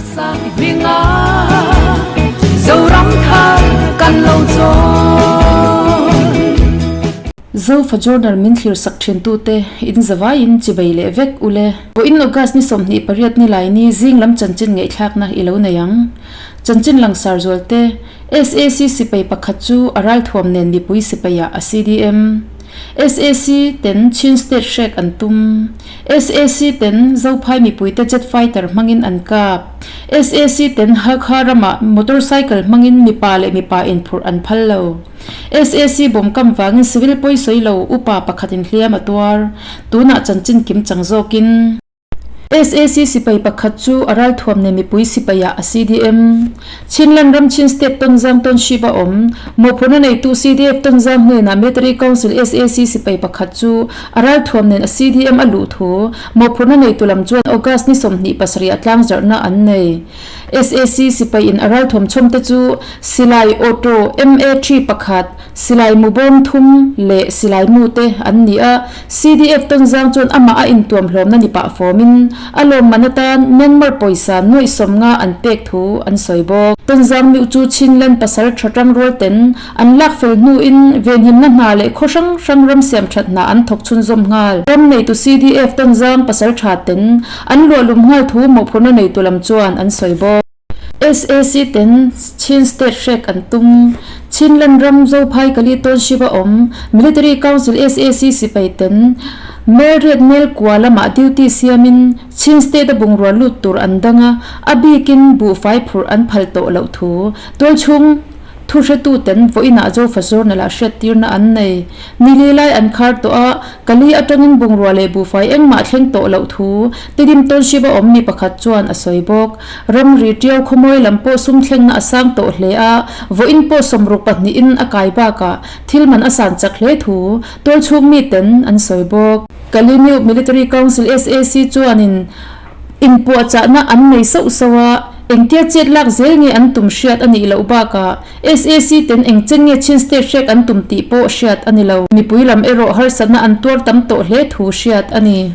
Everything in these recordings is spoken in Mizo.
Hminga Zoram thar kan lo chawn. Zofa Journal min thlir sak thintute in zavaiin chibei leh vek ule. Vawiin August ni 28 ni laini zing lam chanchin ngaihthlakna i lo nei ang. Chanchin langsar zualte SAC sipai pakhat chu a ralthuam nen mipui sipaiah a CDM. SAC ten Chin State hrek an tum. SAC ten Zophai mipuite jet fighter hmangin an kap. SAC ten Hakha ramah motorcycle hmangin mipa leh mipa inphurh an phal lo. SAC bawm kam vangin civil pawisawi lo upa pakhatin hliam a tuar. Tunah chanchin kim chang zawkin. SAC sipai pakhat chu a ralthuam nei mipui sipaiah a CDM. Chinland ram Chin State Tonzang Township a awm. Mawhphurhna neitu CDF Tonzang hnenah Military Council SAC sipai pakhat chu a ralthuam nen a CDM a luh thu mawhphurhna neitu lam chuan August ni 27 a tlangzarhna an nei. SAC sipaiin a ralthuam chhawmte chu Silai Auto MA3 pakhat, Silai mu bawm thum leh silai mu te an ni a, CDF Tonzang chuan amah a intuam hlawmna ni pah fawmin a lawmman atan Myanmar pawisa nuaih sawmnga an pek thu an sawi bawk. Tonzang miuh chu Chinland pasal tha tang rual ten an lak fel hnuin venhimna hna leh khaw hrang hrang ram siam that hna an thawk chhunzawm nghal. Ram neitu CDF Tonzang pasal tha ten an luahlum nghal thu mawhphurhna neitu lam chuan an sawi bawk. SAC ten Chin State hrek an tum. Chinland ram Zophai Kali Township a awm Military Council SAC sipai ten Melriat Melkua lamah duty siamin Chin State a bungrua lut tur an dang a, a bikin buhfai phurh an phal tawh loh thu tualchhung Thu hretu ten vawiinah Zofa Journal ah hriattirna an nei. Nili lai an khar tawh a, Kali atangin bungrua leh buhfai engmah thleng tawh loh thu Tidim Township a awm mi pakhat chuan a sawi bawk. Ramri Tiau khawmawi lam pawh sum thlengna a sang tawh hle a, vawiin pawh 62 in a kai bakah thil man a san chak hle thu tualchhung mi ten an sawi bawk. Kali New Military Council SAC chuanin Inpuahchahna an nei sauh sauh a, engtia chet lak zel nge an tum hriat a nih loh bakah SAC ten eng chen nge Chin State hrek an tum tih pawh hriat a ni lo. Mipui lam erawh harsatna an tuar tam tawh hle thu hriat a ni.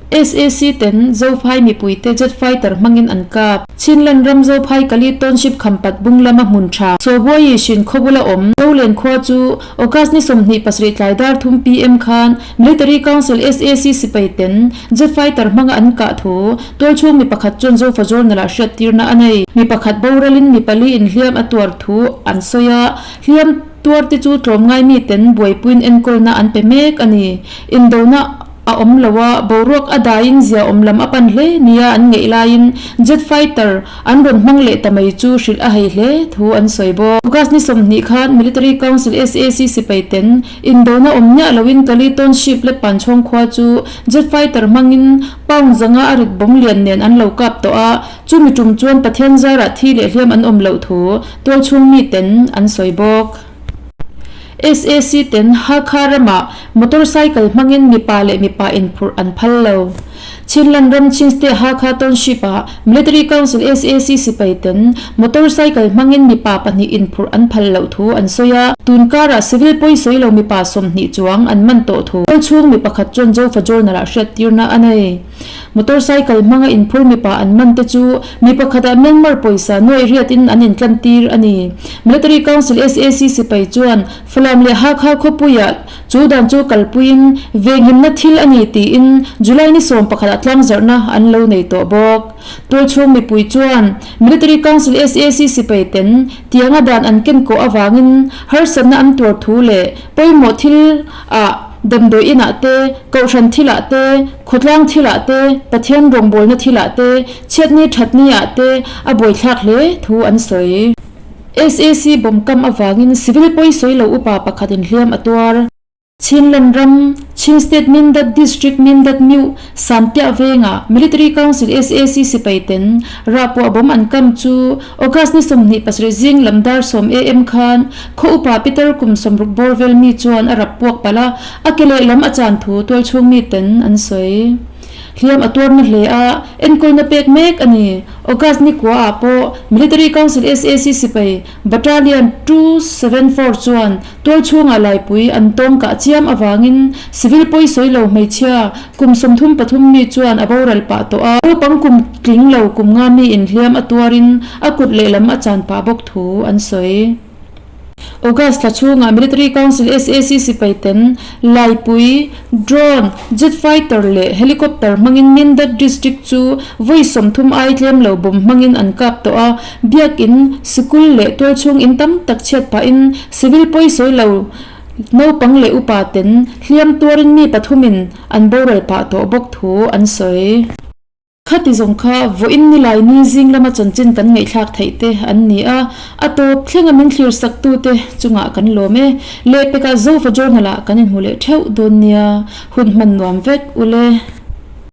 SAC ten Zophai mipuite jet fighter hmangin an kap. Chinland ram Zophai Kali Township Khampat bung lama hmun tha Sawbuaii hrin khaw bula awm Zolen khua chu August ni 27 tlai dar thum PM khan Military Council SAC sipai ten jet fighter hmanga an kah thu tualchhung mi pakhat chuan Zofa Journal ah hriattirna a nei. Mi pakhat boralin mi pali inhliam a tuar thu an sawi a, hliam tuar te chu tlawmngai mi ten buaipuiin enkawlna an pe mek a ni. Indona A awm lo a, boruak a daiin zia awm lam a pan hle nia an ngeih laiin jet fighter an rawn hmang leh ta mai chu hrilh a hei hle thu an sawi bawk. August ni 20 khan Military Council SAC sipai ten indona awm miah loin Kali Township leh Panchhawng khua chu jet fighter hmangin pound zanga a rit bawm lian nen an lo kap tawh a, chumi tum chuan Pathian zarah thi leh hliam an awm loh thu tualchhung mi ten an sawi bawk. SAC ten Hakha ramah motorcycle hmangin mipa leh mipa inphurh an phal lo. Chinland ram Chin State Hakha Township ah Military Council SAC sipai ten motorcycle hmangin mipa pahnih inphurh an phal loh thu an sawi a, tun karah civil pawisawi lo mipa 20 chuang an man tawh thu tualchhung mi pakhat chuan Zofa Journal ah hriattirna a nei. Motorcycle hmanga inphur mipa an man te chu mi pakhatah Myanmar pawisa nuaih riatin an intlantir a ni. Military Council SAC sipai chuan Falam leh Hakha khawpuiah chu dan chu kalpuiin venghimna thil a ni tiin July ni 11 ah tlangzarhna an lo nei tawh bawk. Tualchhung mipui chuan Military Council SAC sipai ten tianga dan an ken kawh avangin harsatna an tuar thu leh pawimawh thil ah Damdawi inah te, kohhran thilah te, khawtlang thilah te, Pathian rawngbawlna thilah te, chhiatni thatni ah te a buaithlak hle thu an sawi. SAC bomb kam avangin civil pawisawi lo upa pakhat in hliam a tuar. Chinland ram, Chin State Mindat District Mindat Myu Sanpiah vengah Military Council SAC sipai ten rahpuah bomb an kam chu August ni 27 zing lam dar 10 am khan Khaw upa Peter kum 60 bawr vel mi chuan a rap puak palh a, a ke lehlam a chan thu tualchhung mi ten an sawi. Hliam a tuar na hle a, enkawlna pek mek a ni. August ni kua ah pawh Military Council SAC sipai Battalion 274 chuan tual chhungah laipui an tawng kah chiam avangin civil pawisawi lo hmeichhia kum 33 mi chuan a boral pah tawh a. Naupang kum tling lo kum nga mi in hliam a tuarin a kut lehlam a chan pah bawk thu an sawi. August thla chhungah Military Council SAC sipai ten laipui, drone, jet fighter leh helicopter hmangin Mindat district chu vawi 30 ai tlem lo bomb hmangin an kap tawh a, biakin, sikul leh tualchhung in tam tak chhiat pahin civil pawisawi lo naupang leh upa ten hliam tuarin mi pathumin an boral pah tawh bawk thu an sawi. Khati zawng kha vawiin nilai ni zing lama chanchin kan ngaihthlak theih te an ni a, a tawp thlenga min thlir sak tute chungah kan lawm e. Lehpekah Zofa Journal ah kan inhmu leh theuh dawn nia, hun hman nuam vek ule.